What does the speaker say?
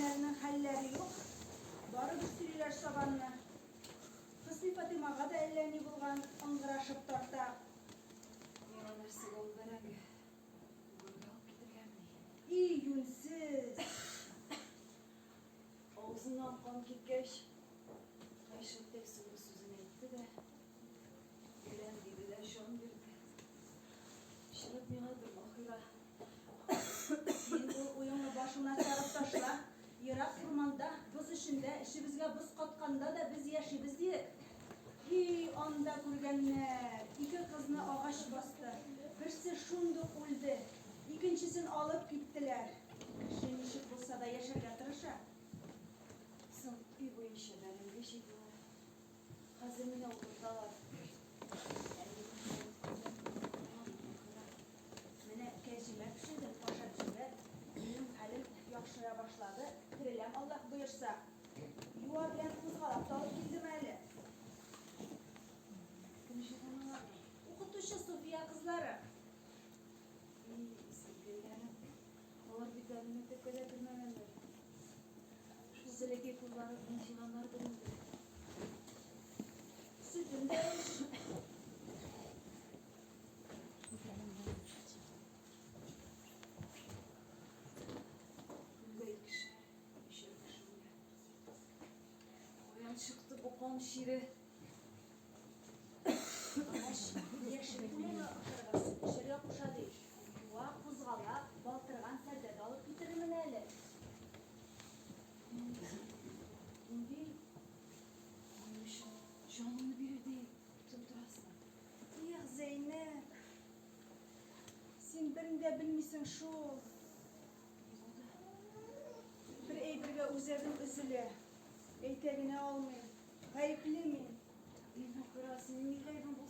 Өлкәннәрнең хәлләре юк. Барыбер сөйлиләр сабанны. Хөсни Фатыймага да әллә ни булган, ыңгырашып тарта. Миңа нәрсәгә ул бәрәңге? Гүргә алып китергәнмени? И, юньсез! Авызыннан кан киткәч, Гайшәттәй соңгы сүзен әйтте дә, үләм диде дә җан бирде. Чират миңадыр, Маһира. Син ул уеңны башыңнан чыгарып ташла. Ерак урманда, боз эчендә, эчебезгә боз катканда да без яшибез диек. И, анда күргәннәр! Ике кызны агач басты. Берсе шундук үлде. Икенчесен алып киттеләр. Кеше ничек булса да яшәргә тырыша. Соң, өй буенча бәрәңге җыйдылар. Хәзер менә утырталар. Әни Менә кәҗемә пешердем, ашап җибәр. Минем хәлем яхшыра башлады, тереләм, Аллаһ боерса. Юа белән кузгалак та алып килдем әле. Кем җыйган аларны? Укытучы Суфия кызлары. И, изгеләрем. Алар бит әле мәктәпкә дә кермәгәннәр. Шул бәләкәй куллары белән җыйганнардыр инде. Сөтен дә эч. Көнгә икешәр, өчәр кеше үлә. Каян чыкты бу кан чире? Агач яшел үләне ашарга, сөт эчәргә куша, ди. Юа, кузгалак, балтырган сәрдә дә алып китерермен әле. Нинди? Минем өчен җаныңны бирердәй итеп торасың. Эх, Зәйнәб! Син берни дә белмисең шул. Ни булды? Бер әйбергә үзәгем өзелә. Әйтә генә алмыйм. Гаепле мин. И, Нәфира, синең ни гаебең булсын?